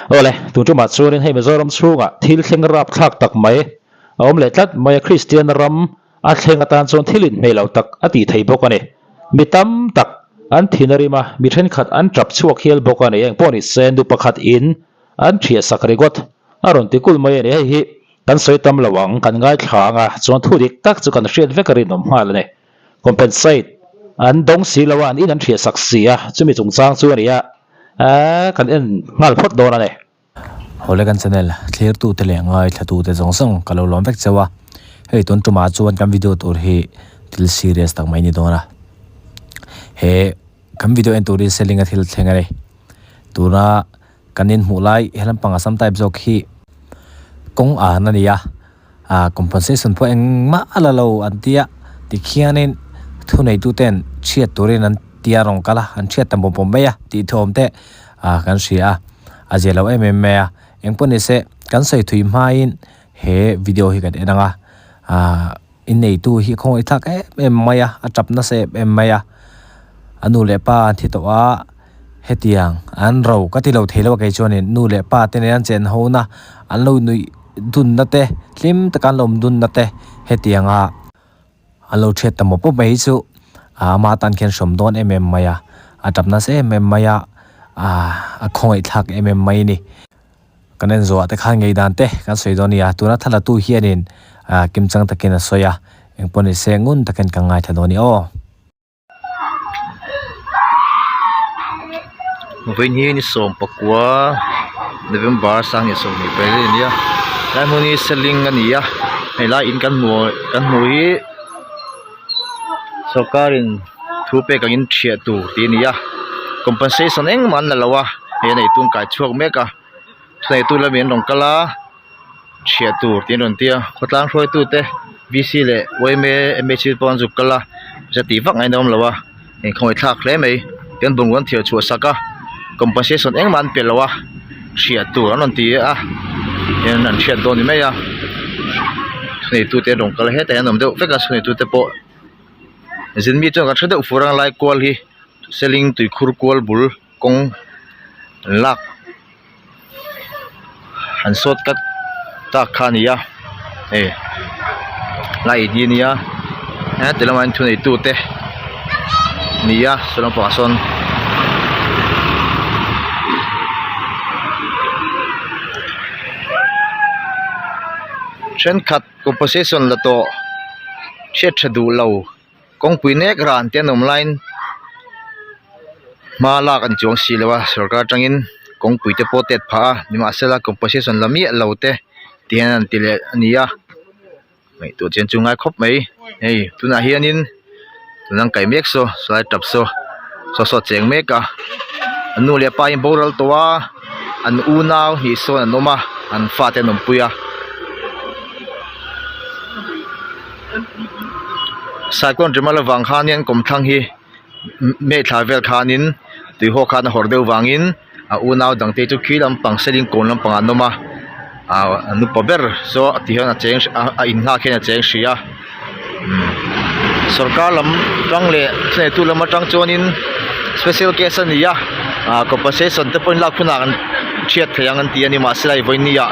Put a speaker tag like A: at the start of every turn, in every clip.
A: Awle, tun tumah chuanin hei Mizoram chhungah thil thleng rapthlak tak mai a awm leh tlat mai a, Kristian ram a thleng atan chuan thil inhmeh lo tak a tih thei bawk a ni. Mi tam tak an thin a rim a, mi thenkhat an tap chhuak hial bawk a ni. Eng pawh ni se, nu pakhat in an thiah sak ringawt a rawn ti kulh mai a ni. Hei hi kan sawi tam lo ang, kan ngaithla ang a, chuan thu dik tak chu kan hriat vek a rinawm nghal a ni. Compensate an dawng si lo a, an in an thiah sak si a, chumi chungchang chu a ni a, kan en nghal phawt dawn a ni.
B: Hawle kan channel thlirtute leh ngaithlatute zawng zawng ka lo lawm vek cheu a, hei tun tumah chuan kan video tur hi thil serious tak mai a ni dawn a, he kan video en tur hi selling a thil thleng a ni, tuna kan inhmuh lai he lampang assam type zawk hi kawng an a ni a, ah compensation pawh engmah a la lo an tia tikhianin thuneituten chhiat turin an tia rawn kal a an chhiat ta mawp mawp mai a tih thawm te ah kan hria a a zia lo em em mai a engpawh ni se kan sawi thui hmain he video hi kan en ang a ah inneitu hi khawngaih thlak em em mai a a tap nasa em em mai a a nu leh pa an thi tawh a hetiang an ro ka ti lo thei lo a kei chuanin nu leh pa te nen an chen ho na an lo nuih dunna te hlim taka an lo awm dunna te hetianga an lo thiat ta mawp mawp mai hi chu ama tan khian hrawm dawn em em mai a a tap nasa em em mai a ah a khawngaih thlak em em mai a ni. Kan en zawh ah te khan ngei dan te kan sawi dawn a nia, tuna thla tu hianin ah kimchang takin a sawi a, engpawh ni se ngun takin kan ngaithla dawn a ni aw.
C: Vawiin hi ni sawm pakua November sang leh sawmhnih pariat a ni a, tlai hmun hi seling a ni a, hei lai in kan hmu kan hmuh hi sawrkarin thu pek angin thiah tur tih a ni a compensation engmah an la lo a hei a neitu an kai chhuak mek a thuneitu lami an rawn kal a thiah tur tih an rawn ti a khawtlang hruaitu te v c leh yma m h pawh an zuk kal a pawisa tih vak ngaihna a awm lo a inkhawih thlak hle mai tin bungrua an thiar chhuah sak a compensation engmah an pe lo a hriat tur an rawn ti a hian an hriat dawn ni mai a thuneitu te an rawn kal a hetah hian an awm deuh vek a thuneitu te pawh zin mi chuan kan hre deuh fur ang lai kual hi seling tuikhur kual bul kawng an lak an sawt kat tak kha a ni a hei lai hi a nia heti lamah hian thuneitu te a ni a saw lampangah sawn thenkhat compensation la tawh hriat tha duh lo. Kawngpui nek ran te an awm laiin hma lak an chuang si lo a sorkar atangin kawngpui te pawh tet phah a nimahsela compensation la miah lo te ti hian an ti leh a ni a ngaihtuah chian chu ngai khawp mai hei tunah hianin tuna an kaih mek saw saw lai tap saw saw saw a cheng mek a an nu leh pa in boral tawh a an unau hnih sawn an awm a an fate an awmpui a. Cyclone Jamal avang khanin kawmthlang hi May thla vel khanin tuihawk khan a hawrh deuh vangin a unau dangte chu khi lampang seling kawn lampangah an awm a ah an upa ber saw ti hian a cheng a in nghak hian a cheng hrih a sawrkar lam tang leh thuneitu lam atang chuanin special case a ni a ah compensation te pawhin lak hunah an thiat thei ang an ti a ni mahse lai vawiin ni ah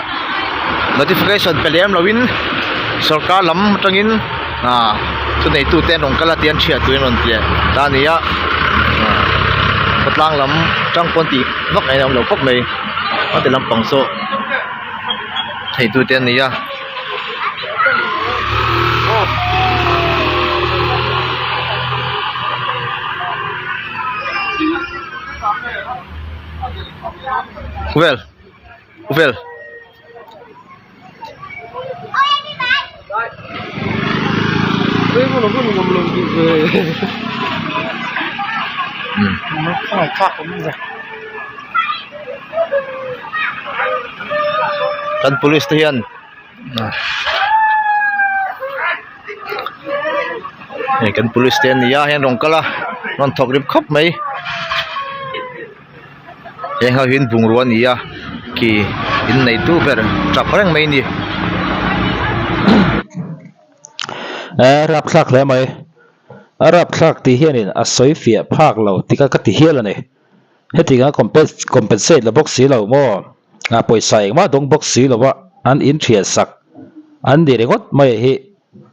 C: notification pe lem loin sawrkar lam atangin ah thuneitu te an rawn kal a tih an thiat turin an rawn ti ta a ni a ah khawtlang lam tang pawn tih vak a inawm lo khawp mai a ti lampang saw theitu te an ni a. Vel vel kan police te hian hei kan police te an ni a hei an rawn kal a rawn thawk rip khawp mai heng ho hian bungrua a ni a khi in neitu ber tap reng mai a ni.
A: Eh rapthlak hle mai a rapthlak tih hianin a sawi fiah phak lo tikha ka ti hial a ni. Heti anga compensate la bawk si lo maw? A pawisa engmah dawng bawk si lova an in thian sak an ni ringawt mai hi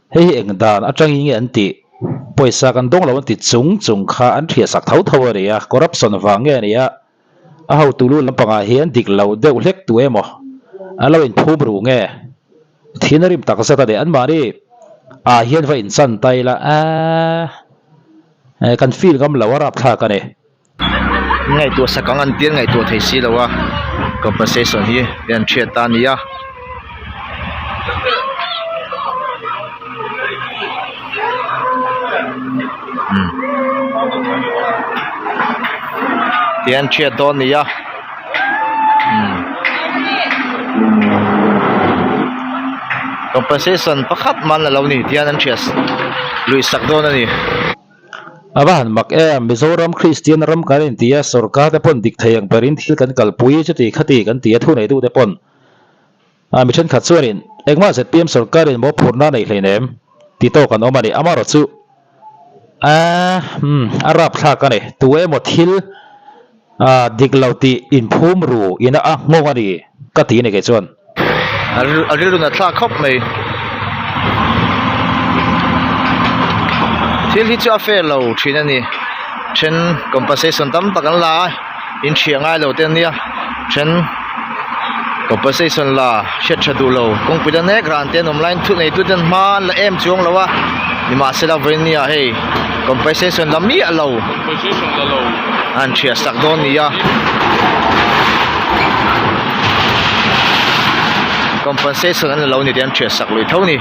A: hei hi eng dan atangin nge an tih? Pawisa kan dawng lo an ti chung chung kha an thian sak tho tho a ni a, corruption vang nge a ni a, a hotu lu lampangah hian dik lo deuh hlek tu emaw an lo inphum ru nge? Thin a rim tak zet a ni, anmahni ah hian va inchan ta ila aaa kan feel ngam lo a rapthlak a ni.
C: Ngaihtuah sak ang an tir ngaihtuah thei si lo a compensation hi an hriat ta a ni a. Ti an hriat dawn a ni a. Compensation pakhat man la lo ni tihian an hriat lui sak dawn a ni.
A: A va han mak em, Mizoram Kristian ram kan inti a, sorkar te pawn dik thei ang berin thil kan kalpui chuti khati kan ti a, thuneitu te pawn a mi thenkhat chuanin engmah zpm sorkarin mawhphurhna a nei hleinem ti tawk an awm a ni. Amaherawh chu a umm a rapthlak a ni, tu emaw thil a dik lo tih inphum ru ina a nghawng a ni ka ti a ni kei chuan.
C: A rilru na thlak khawp mai. Thil hi chu a fair lo thin a ni. Then compensation tam tak an la a, in hria ngai lo te ania. Then compensation la hriat tha duh lo kawngpui la nek ran te an awm laiin thu nei tu ten hma an la em chuang lo a. Nimahsela vawinia hei compensation la miah lo. An hria sak dawn nia. Compensation an la lo ni tih an hriat sak lui tho ni.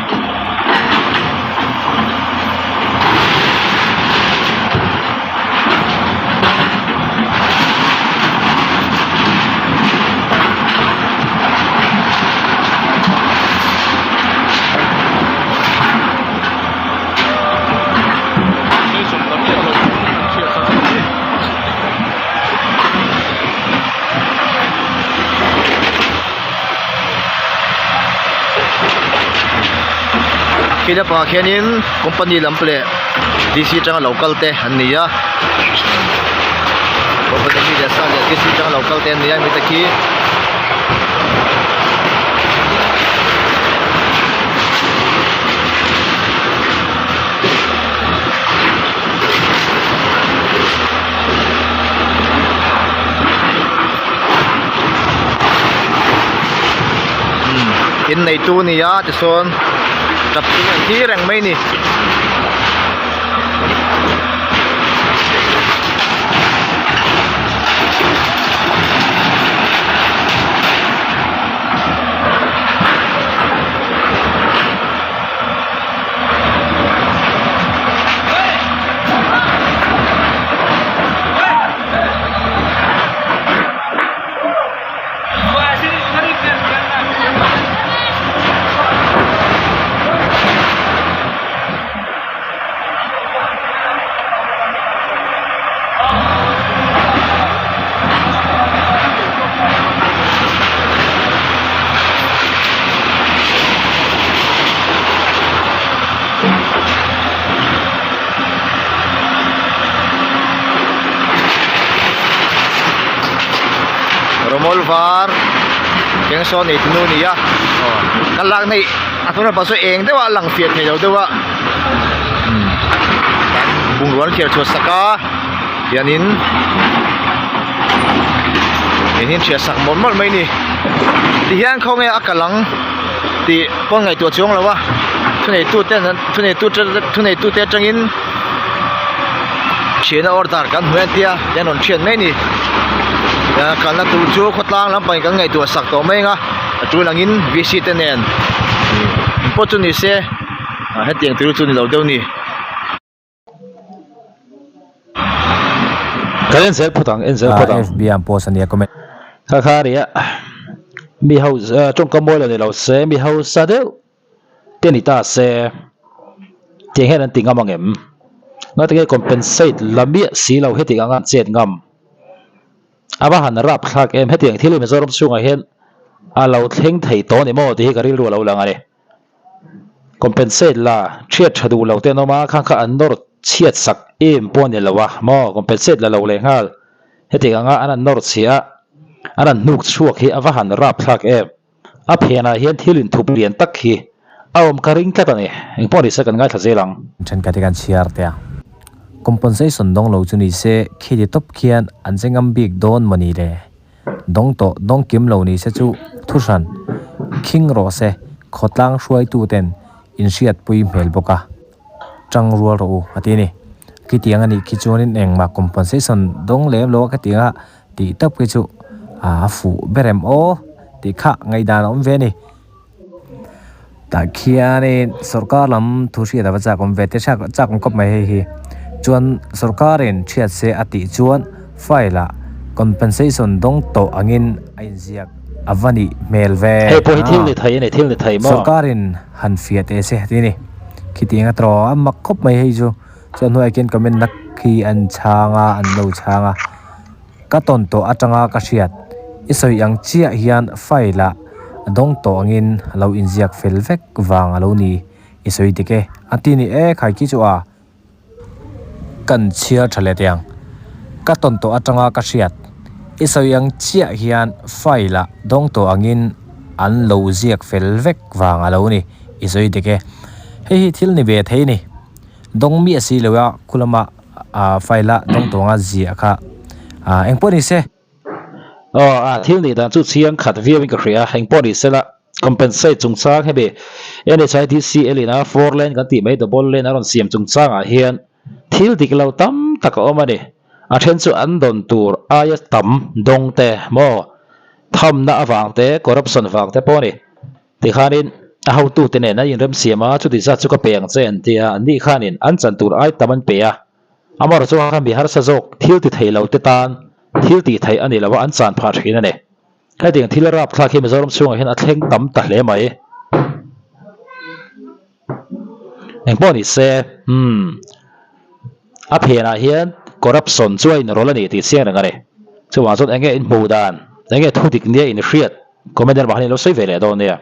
C: Khi lampangah khianin company lam leh D_c atanga lo kal te an ni a company mi leh sa leh D_c atanga lo kal te an ni a mite khi. In neitu a ni a tichuan tap chu an thi reng mai a ni. Rawmawl var keng sawn ei tunu a ni a aw ka lak na hi a hnung lampang saw eng deuh a a lang fiah thei lo deuh a bungrua an thiar chhuah sak a hianin eng hi an thiah sak mawlh mawlh mai a ni tihian khawnge a kal ang tih pawn ngaihtuah chuang lo a thuneitu ten an thuneitu thuneitu te atangin thianna order kan hmu en tia an rawn thian mai a ni kalna tur chu khawtlang lampangin kan ngaihtuah sak tawh mai ang a a tul angin v c te nen pawh chu ni se hetiang tur chu ni lo deuh a ni.
A: Kan en zel phawt ang, en zel phawt ang.
B: FB ah an post a nia comment.
A: Kha kha a nia, mi ho tawngkam mawi lo ni lo se, mi hausa deuh te ni ta se, tiang hian an ti ngam ang em? Ngatinge compensate la miah si lo heti ang an chet ngam? A va han rapthlak em? Hetiang thil hi Mizoram chhungah hian a lo thleng thei tawh a ni maw tih hi ka rilru a lo lang a ni. Compensate la, thiat tha duh lo te an awm a, khang kha an nawr chhiat sak em pawh a ni lo a maw, compensate la lo leh nghal. Hetiang anga an an nawr chhiah a, An han hnuk chhuak hi a va han rapthlak em. A phenah hian thil inthup lian tak hi a awm ka ring tlat a ni. Engpawh ni se kan ngaithla zel ang.
B: Thenkhat hi kan chhiar teh a. Compensation dawng lo chu ni se khiti tawp khian an che ngam bik dawn maw ni le? Dawng tawh dawng kim lo ni se chu thuhran khing rawh se khawtlang hruaitu ten inhriatpui hmel bawk a. Tang rual rawh u a ti a ni. Khitiang a nih khi chuanin engmah compensation dawng lem lo a khatiang a tih tawp khi chu a fuh ber em aw tih kha ngaihdan a awm ve a ni. Tah khianin sorkar lam thu hriat a va chak awm ve te chak chak awm khawp mai hei hi. Chuan sorkarin hriat se a tih chuan file ah compensation dawng tawh angin a inziak a va nih hmel ve.
A: Hei pawh hi thil ni thei a ni, thil ni thei maw?
B: Sorkarin han fiah teh se tih a ni. Khitiang a tawh a mak khawp mai hei chu. Chuan hnuaiah khian comment na khi an chhang a, an lo chhang a. Ka tawn tawh atanga ka hriat, i sawi ang chiah hian file ah dawng tawh angin a lo inziak fel vek vang a lo ni, i sawi dik e, a ti ni e khai khi chu a. Kan chhiar tha leh teh ang. Ka tawn tawh atanga ka hriat, i sawi ang chiah hian file ah dawng tawh angin an lo ziak fel vek vang a lo ni, i sawi dik e. Hei hi thil ni ve thei a ni. Dawng miah si lo a khu lama ah file a dawng tawnga ziah kha ah engpawh ni se.
A: Aw a thil nih dan chu chiang khat viau in ka hria engpawh ni se la compensate chungchang hemi NHIDCL in a four lane kan tih mai double lane a rawn siam chungchang ah hian thil dik lo tam tak a awm a ni a then chu an dawn tur aia tam dawng te maw thamna avang te corruption vang te pawh a ni. Tikhanin a hotute nen an inremsiam a, chuti zat chu ka pe ang che an ti a, anni khanin an chan tur ai tam an pe a. Amaherawh chu kha mi harsa zawk thil ti thei lo te tan thil tih theih a ni lo a, an chan phah thin a ni. Hetiang thil rapthlak hi Mizoram chhungah hian a thleng tam ta hle mai. Engpawh ni se, umm, a phenah hian corruption chu a inrawlh a ni tih chiang reng a ni. Chuvang chuan enge inhmuh dan, enge thudik nia inhriat comment erawh han in lo sawi ve leh dawn nia.